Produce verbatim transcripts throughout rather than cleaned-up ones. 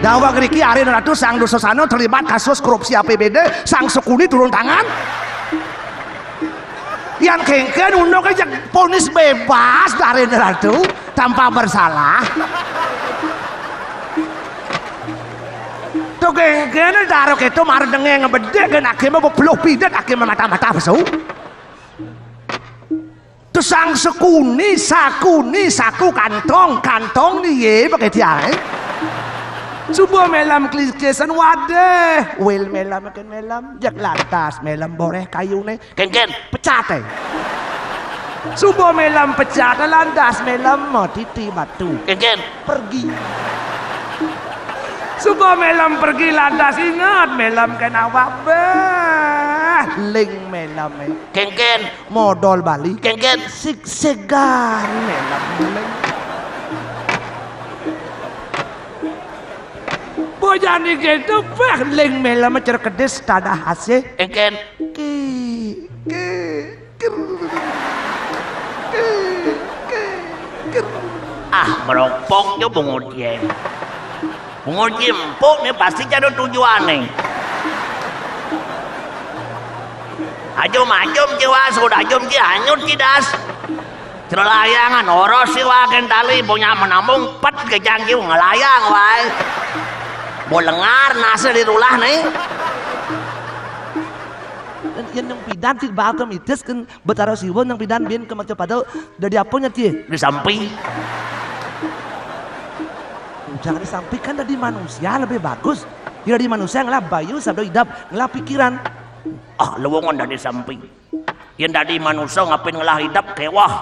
Awak ngriki Arin Ratu Sang Dursasana terlibat kasus korupsi A P B D, Sang Sekuni turun tangan. Yan kéngkén unduk aja ponis bebas dari Arin Ratu tanpa bersalah. Tuh kéngkén daro kéto mardengé ngebedik kén aké mah bebeluh pidet aké mah mata-mata pesu. Tuh Sang Sekuni, Sakuni, saku kantong, kantong ni yé pakai tiang. Suba mélam kelikisan wadéh, wil mélam kén mélam, jak lantas mélam boréh kayuné. Kéngkén, pecat é. Suba mélam pecat lantas mélam mah titi batu. Kéngkén. Pergi. Suba mélam pergi lantas inget mélam kén awak béh. Ling mélam é. Kéngkén. Modol Bali. Kéngkén. Sigsigan mélam. Bojani kéto béh ling mélam cerkedis tadah asih. Kéngkén. Ki, ki, ker. Ki, ki, ker. Ah, meropok jo bungut yé. Bungut yé empuk né pasti jado tujuané. Ajum-ajum jiwa sudah ajum ji hanyut jidas. Celalayangan oros siwa kén tali punya menambung pet gejang ji ngelayang waé. Bo lengar nase dirulah né. Yén nang pidan ti bakal mitis kén Betara Siwa nang pidan bin ke maca pada dadi apa nya ti? Disampi. Jangan disampi kan dadi manusia lebih bagus. Yén dadi manusia ngelah bayu sabda idap, ngelah pikiran. Ah, luungan dadi sampi. Yén dadi manusa ngapin ngelah idep kéweh.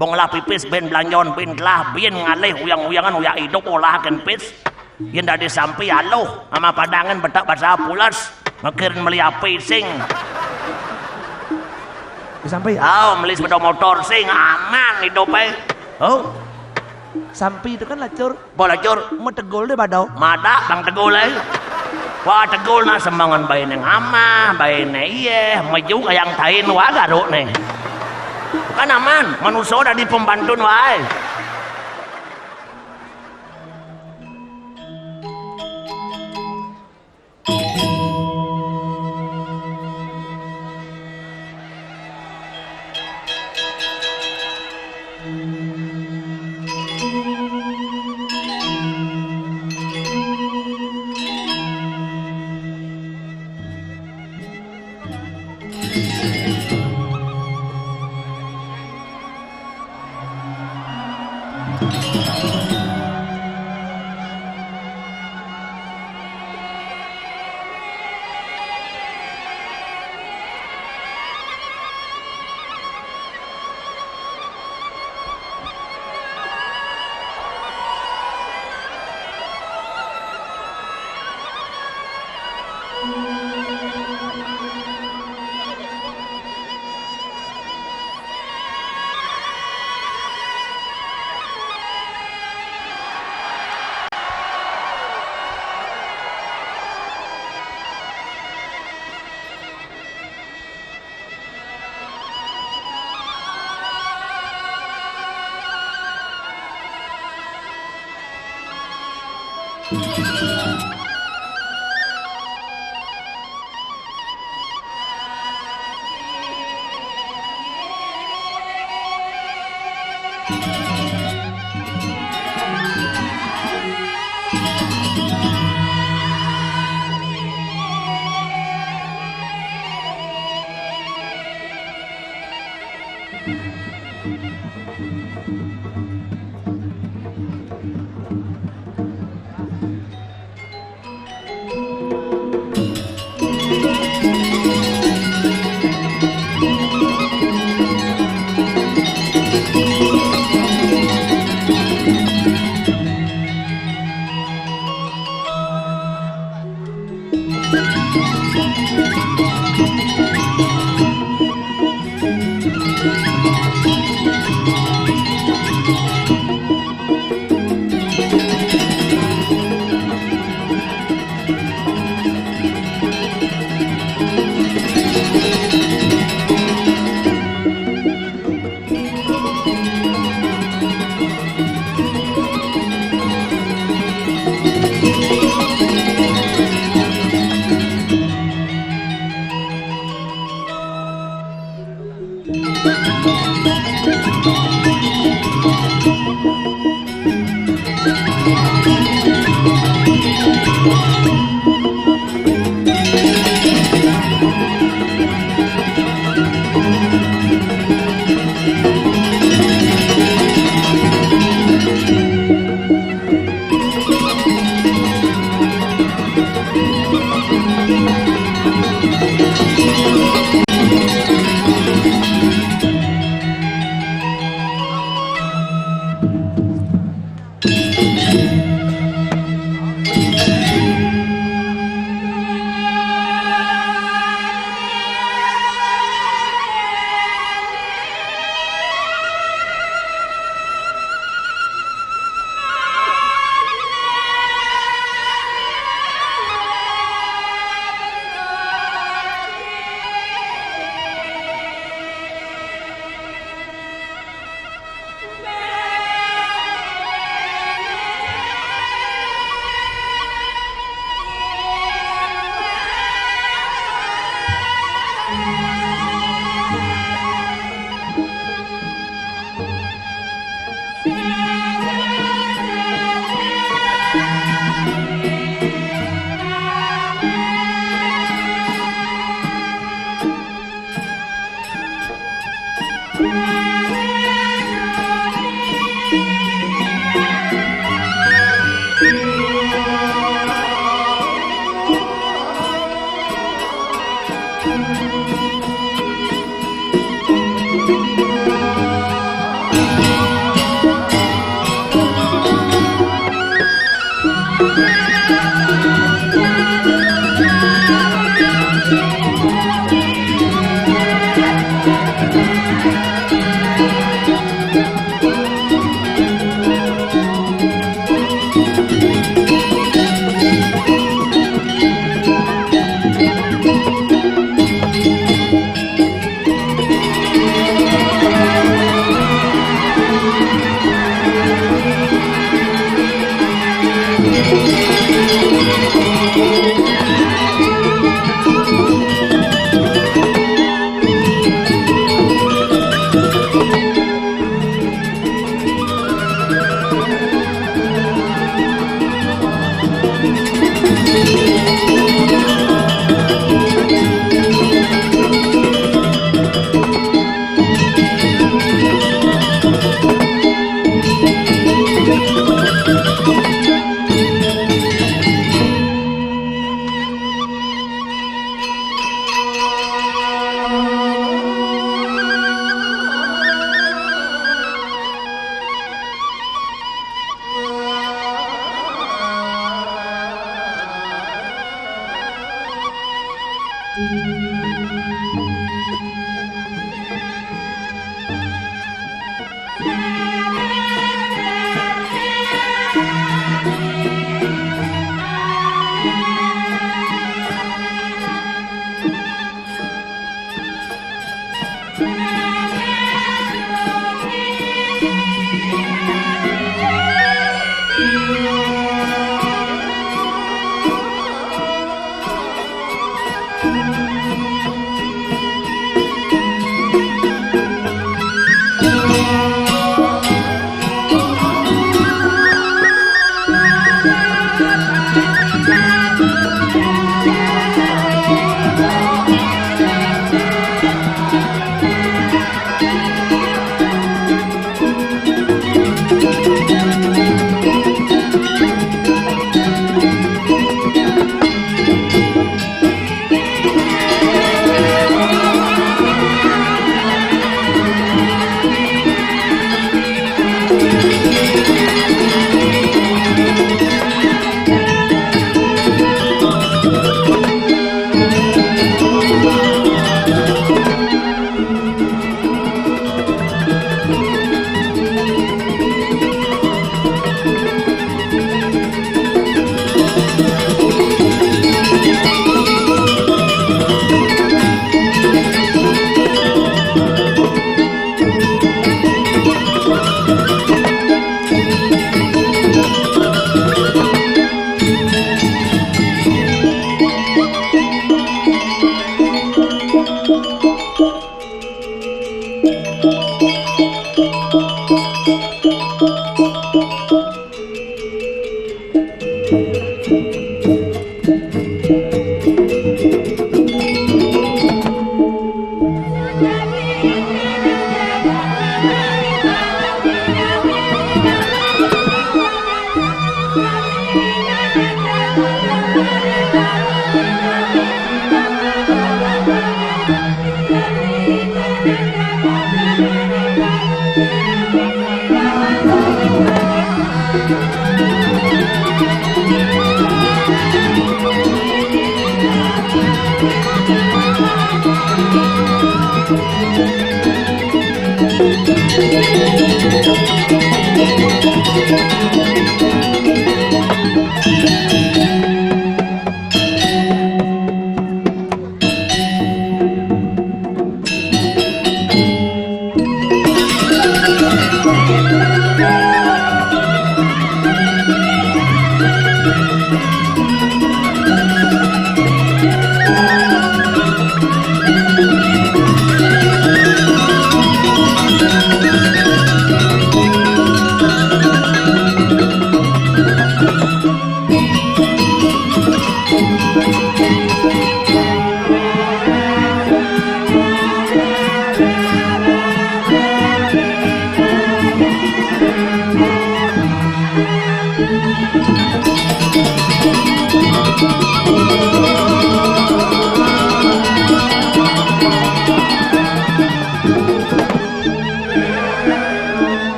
Bo ngelah pipis bin belanjon bin telah bin ngalih uyang-uyangan uyak idup olah kén pis. Yén dadi sampi aluh, ama padangan betak basa pules, ngekirin meli api sing. Sampi. Au, meli sepeda motor sing aman idupé. Oh. Sampi itu kan lacur. Apa lacur? Metegul deh badau. Madak bang tegul ai. Wah, tegul nak semengan bainé ngamah, bainé iyéh, meju kayang tain wah garuk né. Kan aman, manusa dadi pembantun waé.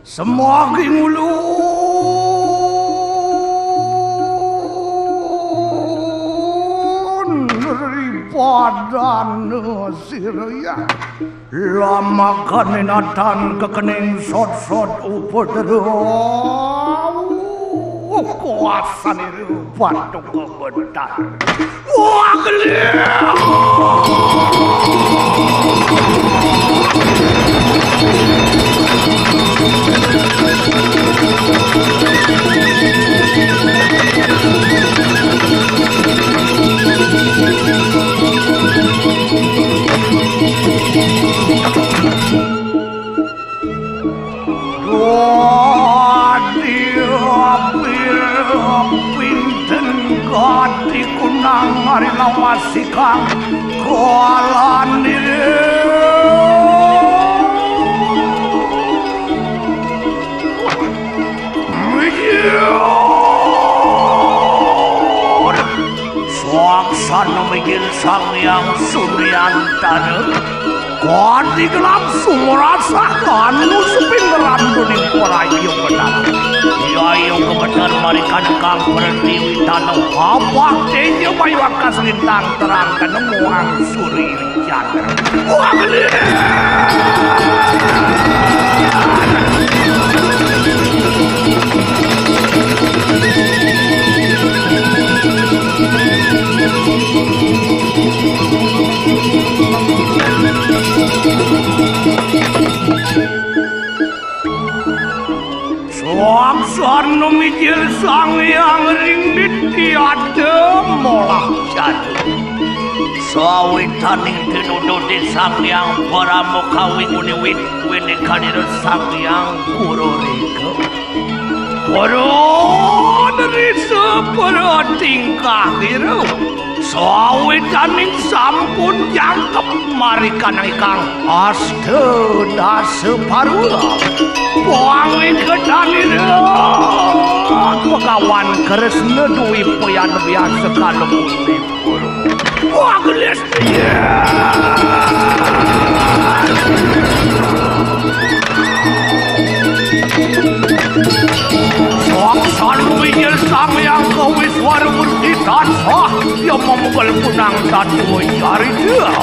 Semaging ulun ripadana sira ya. Lamakan inatan kekening sotsot upadraw. Kuasanira batu kebentar. Wah, geliat! Gadi pira pinten gadi kunang ari lawas ikang kalanira. Mijil. Swaksana mijil Sang Hyang Suryantara. Kadi gelap sumrasa kanu seping ngeranduning paraya benar. Yaya gemeter marikan kang pertiwi tanah abah teja bayu akas lintang terang kenemuang suri jana. Wah, gede! Swaksana mijil Sang Hyang ring niti ada molah jadu. Sawitaning tinuduh di Sang Hyang Parama Kawi Uniwit winikanira Sang Hyang Pururika. Para risa, para tingkah ira. Sawitaning sampun jangkep marikan ikang asta dasa parwa. Pangiketanira Bhagawan Kresna dwi payan biasa kalebur. Wah, gelis. Swaksana mijil Sang Hyang Kawiswara Murti tansah ya mamugel punang tatwa carita.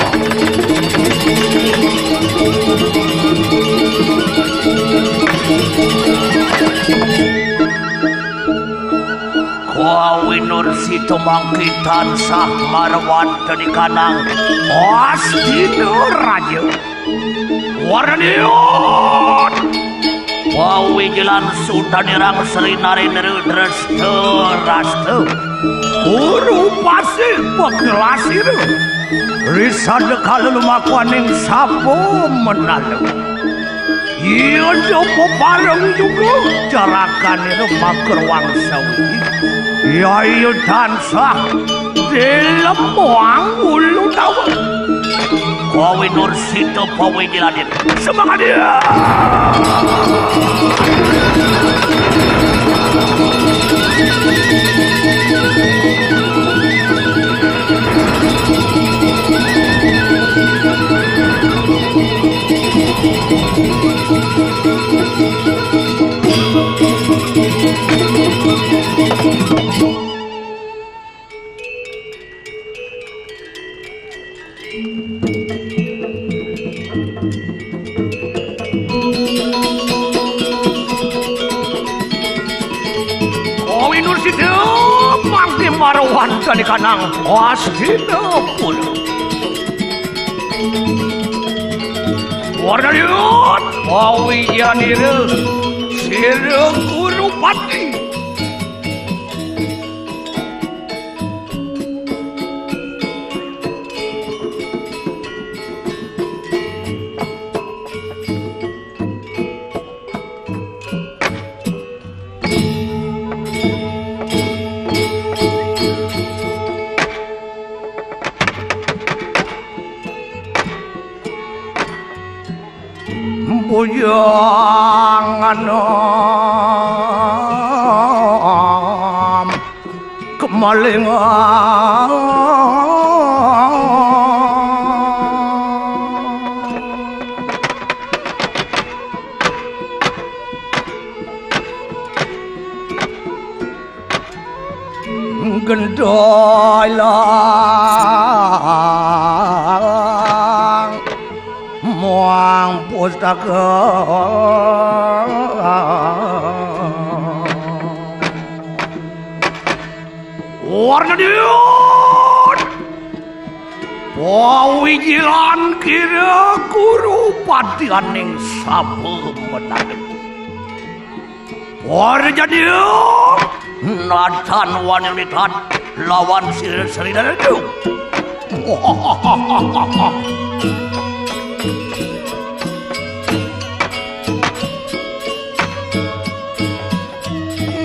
Kawi Nursita mangkin tansah marwanteni kanang Astina Raja. Waraniat! Pawijilan Sutanirang Sri Narendra Dresta Rasta. Guru pasih paglasira. Risada kala lumakuaning sapa menala. Iya da pepareng juga jarakanira makerwang sawi. Yaya tansah dilemuang ulu tawa. Kawi Nursita pawijilanin. Semangat dia! Kawi Nursita mangke marwanteni kanang Astina pura. Warna liat, pawijanira sira Gurupati. Bujang anom kemalingan. Gendai lang muang pustaka. Warna diun pawijilan kira guru patianing sapa menang. Warjadya natan wani litan lawan sira-sira itu.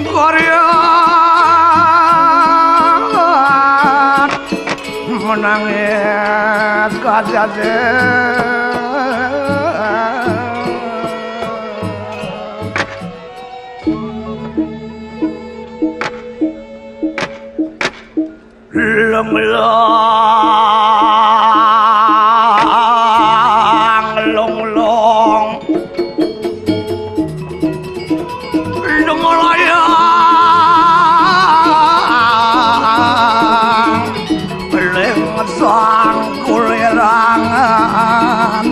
Karya menangis kasase. Lenglang, longlong. Lengelayang, lengsang kulirangan.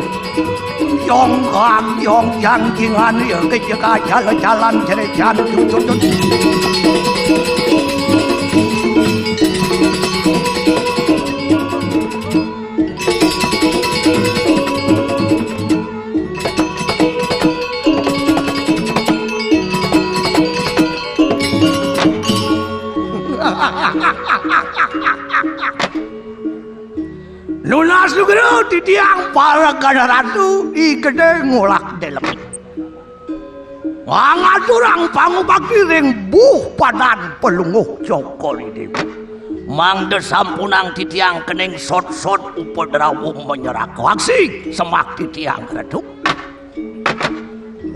Yong kang yong jangkingan ya kejeka jalan-jalan cerecan tututut. Nunas nugra titiang para gana ratu, i gedé ngulak delem. Ngangaturang pangubakti ring buh padan Palungguh Cokor I Déwa. Mangda sampunang titiang kening sot-sot upadrawa manyeraka. Aksi semak titiang ratu.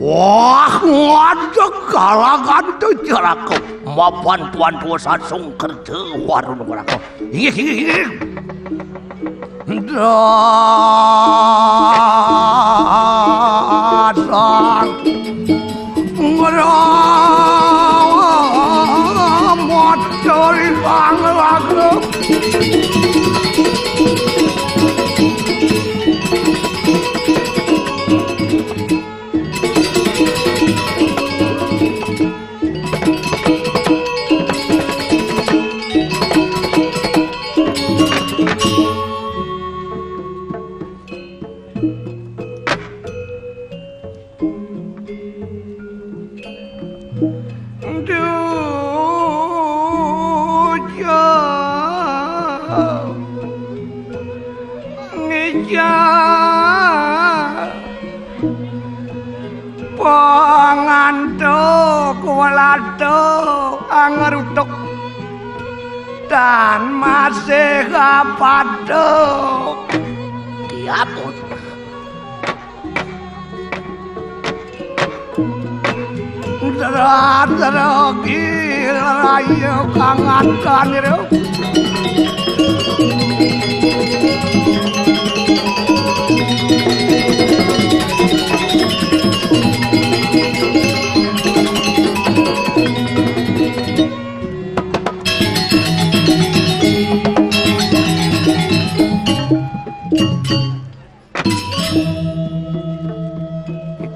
Wah, ngadeg kalagan tejaraka. Mapan tuan tua sasung kerja warung neraka. Inggih, inggih, inggih. Dasan ngerawat dari sang raga. Duh, jauh. Ngejak pangantuk, welatuk, angerutuk, tan masih kapatuk. Kiaput. Dera-dera gila rayu kangankan iru.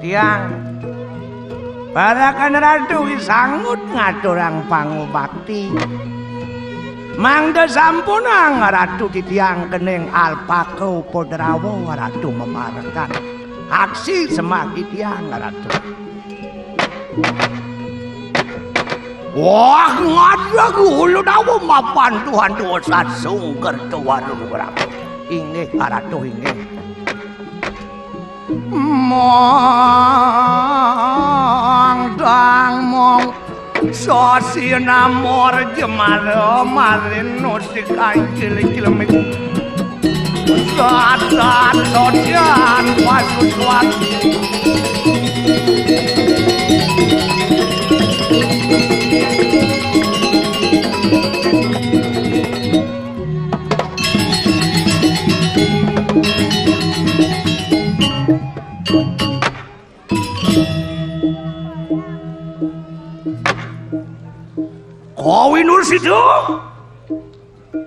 Titiang, parakan ratu, sangut ngaturang pangubakti. Mangda sampunang ratu titiang kening alpaka upadrawa ratu mamarekan. Aksi semah titiang ratu. Wah, ngadeg ulu dawa mapan tuan tua sasung kerta warung raga. Inggih, Ratu, inggih. Mong dang mong, sasi namor jemala malin nusik ancil cilemik. Satan sojan pasuswan. Kawinur sida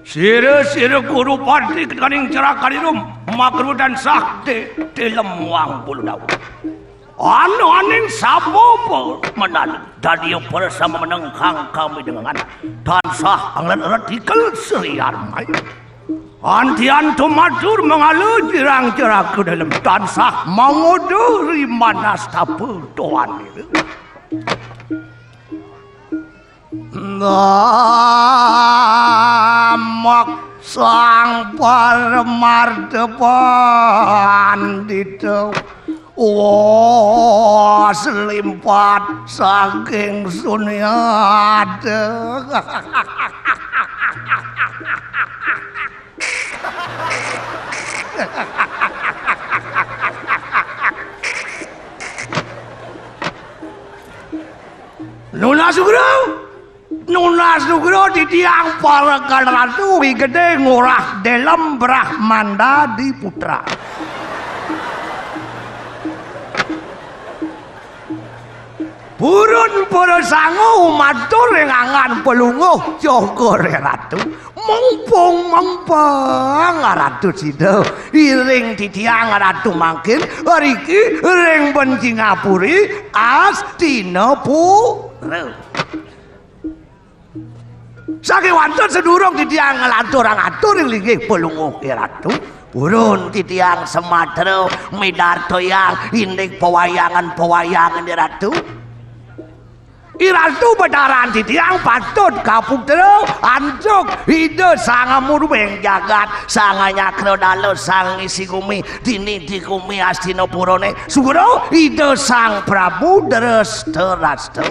Sira-sira guru pati kaning cerakan irum, makruh tansah de-, delem wang bulu daun. Ananing sapa menawi dadi persama menengkang kami dengan tansah anglet retikel serian mai. Antian tumatur mengala jirang cerakan dalam tansah mangoda ri manastapa tuan nira. Namak Sang Paramarta Pandita. Wah, selimpat saking sunyata. Nunas Nugra, nunas Nugra titiang parekan Ratu Wi Gedé Ngurah Delem Brahmanda Diputra. Purun para sangu matur ring angan Palungguh Cokor Ratu. Mumpung mempeng Ratu sida iring titiang Ratu mangkin riki ring Bencingapuri Astinapura. Sakéwanten sedurung titiang nglanturang atur ring linggih Palungguh Ratu. Purun titiang sematra midartayang indik pawayangan-pawayangan Ratu. I Ratu Bataran titiang patut kaputra antuk Ida Sang Murbeng Jagat, Sang Nyakra Dala, Sang Ngisi Gumi, Dini di Gumi Astinapurane, Sugro Ida Sang Prabu Drestadrasta.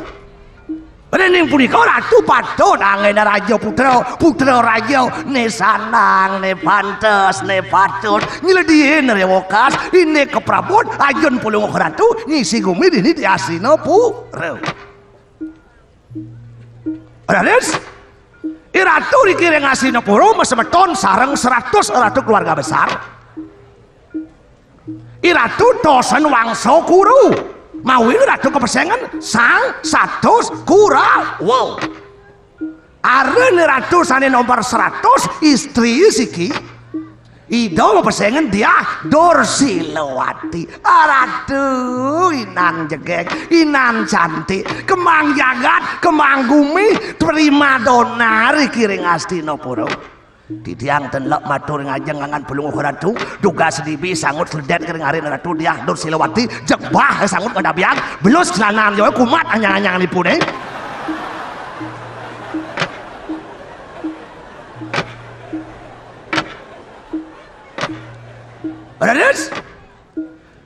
Ring punika Ratu patut anggena raja putra, putra raja, né sandang, né pantes, né patut, nyledhiin rewokas, indik kaprabot, ajun Palungguh Ratu, Ngisi Gumi dini di Astinapura. Raris, I Ratu riki ring Astinapura masemeton sareng seratus Ratu keluarga besar. I Ratu tosen wangsa Kuru, mawi Ratu kapesengan Sang Satus Kurawa. Aren Ratu sané nomor seratus, istri siki. Ida mapesengan Diah Dursilawati. Aratu inan jegég, inan cantik, kembang jagat, kembang gumi, primadona riki ring Astinapura. Titiang tenlek matur ngajeng angan Palungguh Ratu, dugas dibi sangut sledét ring arin Ratu Diah Dursilawati, jeg bah sangut ngadabiang, belus celanan yo kumat anyang-anyangan ipuné. Raris,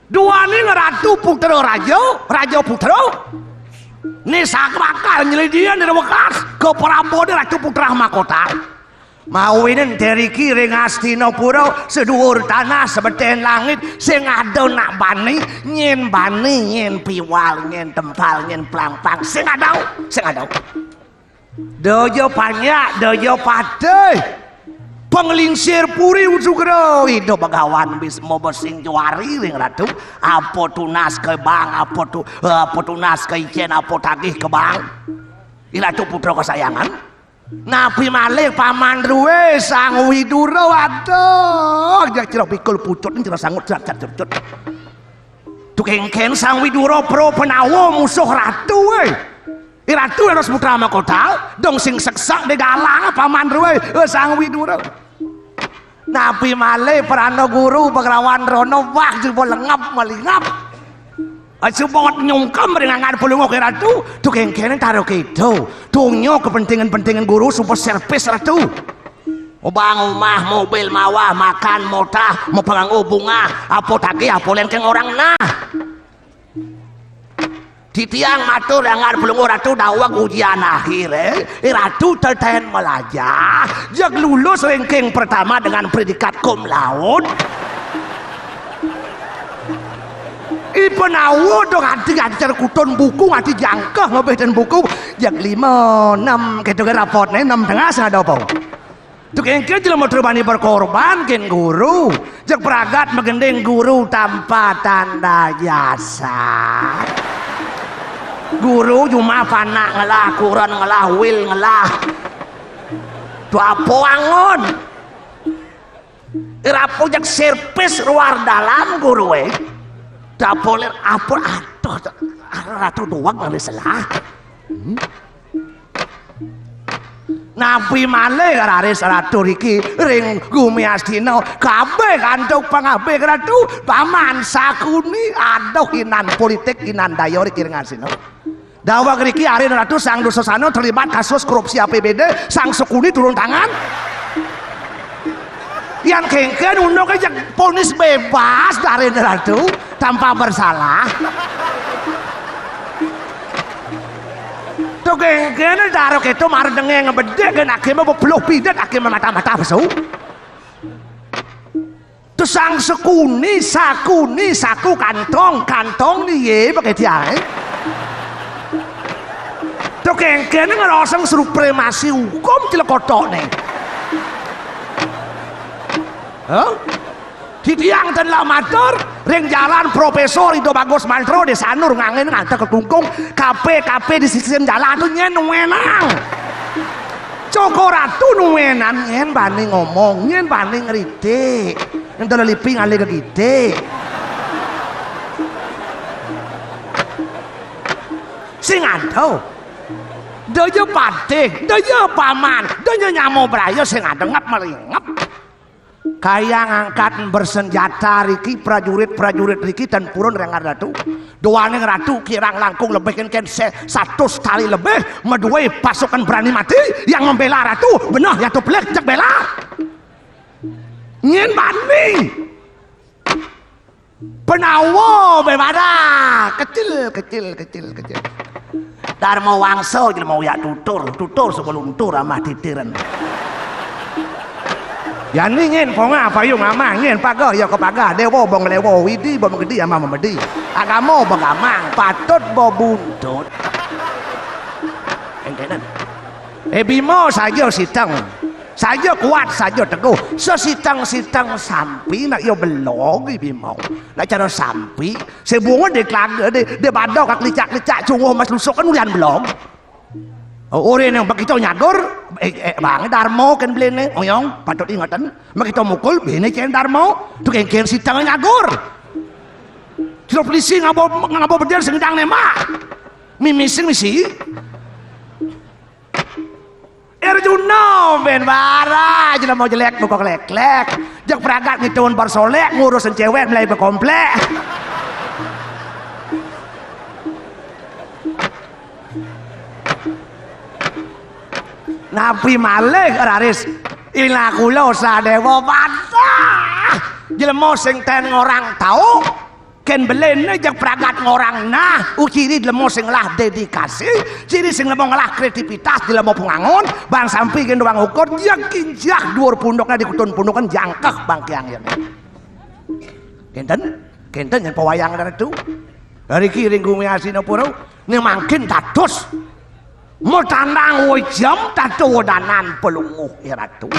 duaning Ratu Putra Raja, Raja Putra, né sakabakal nyledhiin rewekas kaprabodé Ratu Putra Mahkota. Mawinan teriki ring Astinapura, seduur tanah, sebetén langit, sing ada nak bani, nyén bani, nyén piwal, nyén tempal, nyén plangpang, sing ada, sing ada. Daja panjak, daja patih. Panglingsir puri usugra, Ida Bagawan Bisma besing juari ring Ratu. Apa tunas ka bank, apa tu-, apa tunas ka icén, apa tagih ka bank. I Ratu putra kasayangan. Napi malih Paman Drué Sang Widura, aduh, jak cira pikul pucut, cira sangut, cat, cat, cut, cut. Tu kénkén Sang Widura pro penawa musuh ratu, éh. I Ratu dados putra mahkota, dong sing seksek di galang Paman Drué, éh, Sang Widura. Napi malih prana guru Begrawan Rono, wah, juba lengep malingap. Aja bawat nyungkem ring angan Palungguh Ratu, tu kénkén tara kéto. Dunya kepentingan-pentingan guru suba servis Ratu. Ubang umah, mobil mawah, makan motah, mapanganggo bungah, apa tagih, apa léngkeng orang nah. Titiang matur angan Palungguh Ratu daweg ujian akhir, éh. Ratu teten melajah, jeg lulus ranking pertama dengan predikat cum laude. I penawa dong ati, ati cerkutun buku, ati jangkeh ngebih dan buku, jeg lima, enam, kéto ké rapotné, enam tengah sing ada apa. Tu kénkén jelema terus bani berkorban kén guru. Jeg pragat magending guru tanpa tanda jasa. Guru cuma panak ngelah, kuren ngelah, wil ngelah. Dua poangon. Ira pojak servis luar dalam guru e. Dapolir apa aduh, ratu doang nang selah. Hmm? Nabi malih raris ratu riki ring gumi Astina, kabeh kantuk pangabih ratu, paman sakuni, aduh inan politik, inan daya riki ring Astina. Daweg riki arin ratu Sang Dursasana terlibat kasus korupsi A P B D, Sang Sakuni turun tangan. Yan kengken unduk aja ponis bebas dari ratu tanpa bersalah. Tuh kengken daro keto mar denge ngebedik gen akeme bebluh pidet akeme mata-mata pesu. Tuh Sang Sakuni, Sakuni, saku kantong, kantong ni ye pakai tiang. Tuh kengken ngeroseng supremasi hukum cilekotok nih. Hah? Di tiang ten lah matur ring jalan Profesor Ido Bagus Mantro di Sanur ngangen ngantek ke Klungkung, kape-kape di sisian jalan tuh nyen wenang. Coko Ratu nuwenan nyen bani ngomong, nyen bani ngritik. Yen lelipi ngalih kegidik. Sing ada. Daya patih, daya paman, daya nyamo braya sing ada ngep melingep. Kaya ngangkat bersenjata riki, prajurit-prajurit riki ten purun rengar ratu. Doaning ratu kirang langkung lebih ken, ken se-, satus tali lebih, meduwe pasukan berani mati yang membela ratu. Benah ya tuh pelik cek bela. Nyen bani. Penawa bebada. Kecil, kecil, kecil, kecil. Dharma wangsa jelema uyak tutur, tutur sebelum tur amah titiren. Ya ningin ponga payung amah ngin pagah ya kepagah dewa benglewa widi bemegedi amah memedi agama begamang patut bebuntut. Engkenen. Eh Bima saja siteng. Saja kuat, saja teguh. Sesiteng-siteng sampi nak ya belog Bima. Nak cara sampi, sebungun di kelaga, di, di badok kak licak-licak cunguh mas lusuk kan ulian belog. Oh, ore nang begitu nyagur, eh, eh, bang Darmo kan belene, oyong, patut ingatan. Begitu mukul, bene cen Darmo, tu kengkeng siteng nyagur. Ciro polisi ngabo, ngabo bedil sengedang nembak. Mimising misi. Arjuna ben bara jelema jelek muka kelek-kelek. Jeg pragat ngitun bersolek ngurusin cewek mulai berkomplek. Nabi malih raris ila kula sadewa patah. Jelema sing ten ngorang tau. Ken belene jeg pragat ngorang nah, uciri jelema sing ngelah dedikasi, ciri sing jelema ngelah kreativitas jelema pengangon, bang sampi ken doang ukur, jeg kinjah dhuwur pundukne di kutun pundukan jangkeh bang kiang yen. Kenten, kenten yen pewayang ratu. Riki ring gumi Asinapura, ne mangkin dados. Metandang wejam tatu wedanan pelunguh ya ratu.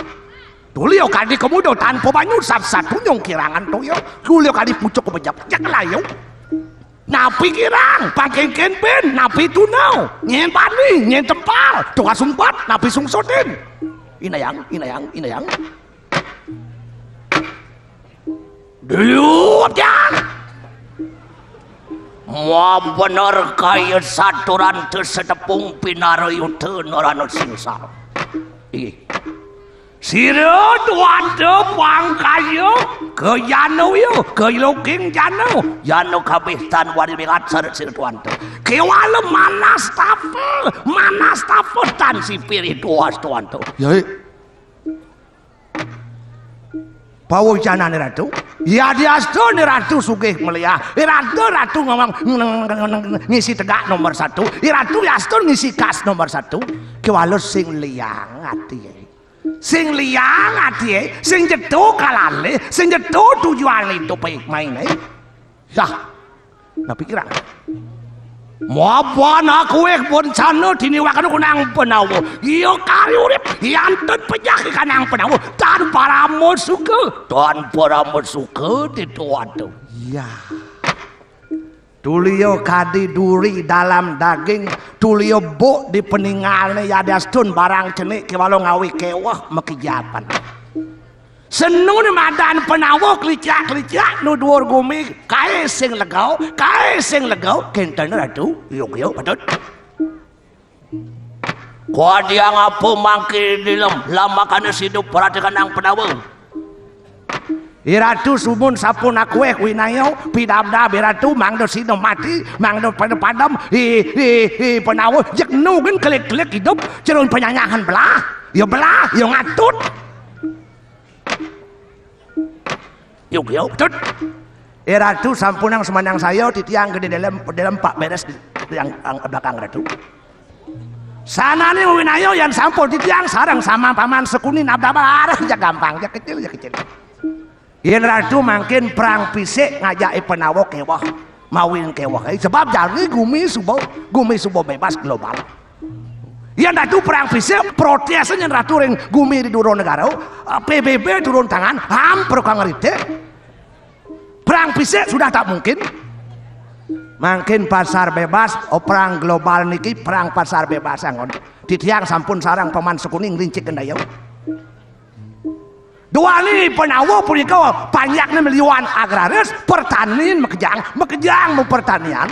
Tulio kadi kemudo tanpa banyu satu-satunya kirangan toyo. Tulio kadi pucuk kebejap jak layu. Napi kirang, pangkengken ben, napi tunau, nyen bani, nyen tempal, tukar sumpat, napi sungsotin. Inayang, inayang, inayang. Diyut, yan. Mabener kaya saturan tesetepung pinara yuda narana singsara. Inggih. Sira tuwanta pangkaya, ka jana wiya, ka loking jana, jana kabeh tan wari wingat saret sira tuwanta. Kewala manastapa, manastapa tan sipirih tuwas tuwanta. Yai. Pawajanane ratu. Yadiastane ratu sugih meliah. Ratu, ratu ngomong ngisi tegak nomor satu. Ratu yastun ngisi kas nomor satu. Kewala sing liang ati. Sing liang ati, sing jedo kalalih, sing jedo tujuan idupe maine. Yah, napi kirang? Mapan aku eh bencana dini wakana kunang penawa. Iya kari urip, yantun pejah kanang penawa. Tan parama suka, tan parama suka ditu waduh. Iya. Tulia kadi duri dalam daging, tulia buk di peningalne, yadiastun barang cenik kewala ngawi keweh makijapan. Senune madan Panawa klicak-klicak nu duur gumi, kae sing lega, kae sing lega, kenten Ratu, yuk, yuk, patut. Kadiang apa mangke dilem, lamakane sida perhatikanang Panawa. I Ratu sumun sampun akueh winaya, pidabdab I Ratu mangda sida mati, mangda pada padem, i, i, i Panawa, jeg nu gen kelik-kelik idup, cerun penyanyahan belah, ya belah, ya ngatut. Yuk, yuk, tut. Eh, Ratu, sampunang semandang saya, titiang gede dalam, dalam pak beres di yang, yang belakang Ratu. Sanane winaya yang sampun titiang sareng sama paman Sekuni nabdabal arah ja gampang, ja kecil, ja kecil. Yen Ratu mangkin perang pisik ngajak Panawa keweh, mawin keweh. Sebab jani gumi suba, gumi suba bebas global. Yen Ratu perang fisik, protes yen Ratu ring gumi di dura negara, eh, P B B turun tangan, ham perkang ngeritik. Perang fisik sudah tak mungkin. Mangkin pasar bebas, oh, perang global niki, perang pasar bebas angon. Titiang sampun sareng paman Sekuni nglincik kendaya. Duaning Panawa punika panjakne meliwan agraris, pertanin makejang, makejang mapertanian.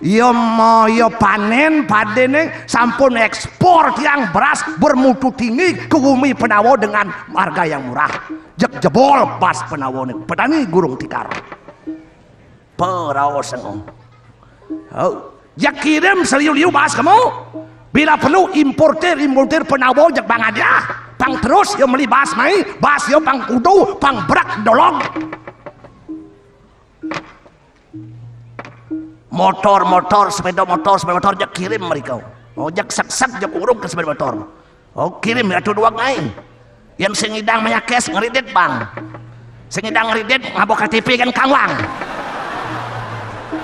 Iya ma-, iya panen padene sampun ekspor tiang beras bermutu tinggi ke gumi Panawa dengan harga yang murah. Jeg jebol bas Panawa ni, petani gurung tikar. Paraos engko. Oh, ya kirim seliu-liu bas kemo. Bila perlu importir, importir Panawa jeg Bangladesh. Pang terus ya meli bas mai, bas ya pang kudu, pang berak dolog. Motor-motor, sepeda motor, sepeda motor, jak kirim mereka. Oh, jak seksek, jak urung ke sepeda motor. Oh, kirim ya tuh dua ngai. Yang sing idang mayakes ngeridit, Bang. Sing idang ngeridit, ngabok K T P kan kangwang.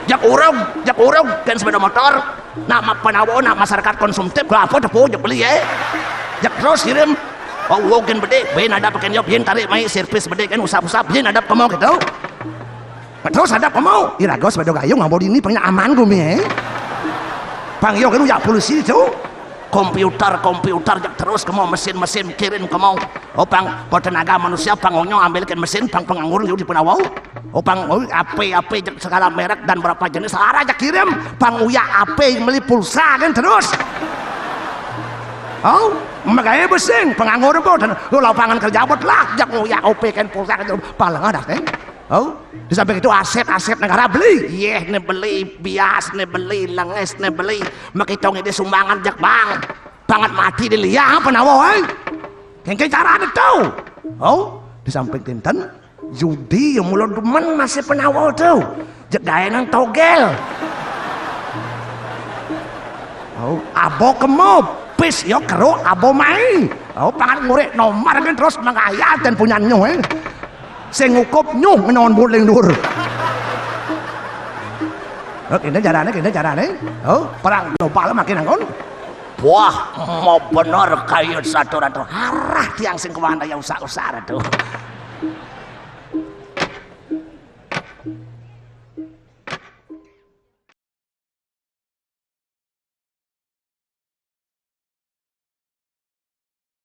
Jak urung, jak urung, kan sepeda motor. Nak ma-, Panawa, nak masyarakat konsumtif, kelapa tepu, jak beli, eh. Jak terus kirim. Oh, wow, kan bede, ben ada pakai nyop, yen tarik mai, servis bede, kan usap-usap, yen ada kemau gitu. Terus ada kemau, iraga sepeda gayung, ngabok dini, pang aman gumi, eh. Pang yo, kan ujak polisi itu. Komputer, komputer, jak terus kemau, mesin, mesin, kirim kemau. Oh, pang, buat tenaga manusia, pang onyo ambil kan mesin, pang penganggur liu di Panawa. Oh, pang, oh, A P, A P, jak segala merek dan berapa jenis, arah jak kirim. Pang uyak A P, meli pulsa kan terus. Oh, megai besing, penganggur pun, dan lo lapangan kerja buat lah, jak uyak A P kan pulsa kan terus, paling ada teh. Oh, di samping itu aset-aset negara beli, yeh ne beli, bias ne beli, lenges ne beli, makitong ini sumbangan jak bank, pangat mati di liang Panawa, eh. Kengke cara ada tahu. Oh, di samping tinten, judi yang mula demen masih Panawa tu. Jeg gaenan togel. Oh, abo kemo, pis yo keruk abo mai. Oh, pangan ngurik nomor kan terus mengayal dan punya nyuh, eh. Sing ngukup nyuh ngenawan buling dur. Oh, kene carane, kene carane. Oh, perang global makin angkon. Wah, mau bener kayu satu ratu. Harah tiang sing kemana ya usah-usah ratu.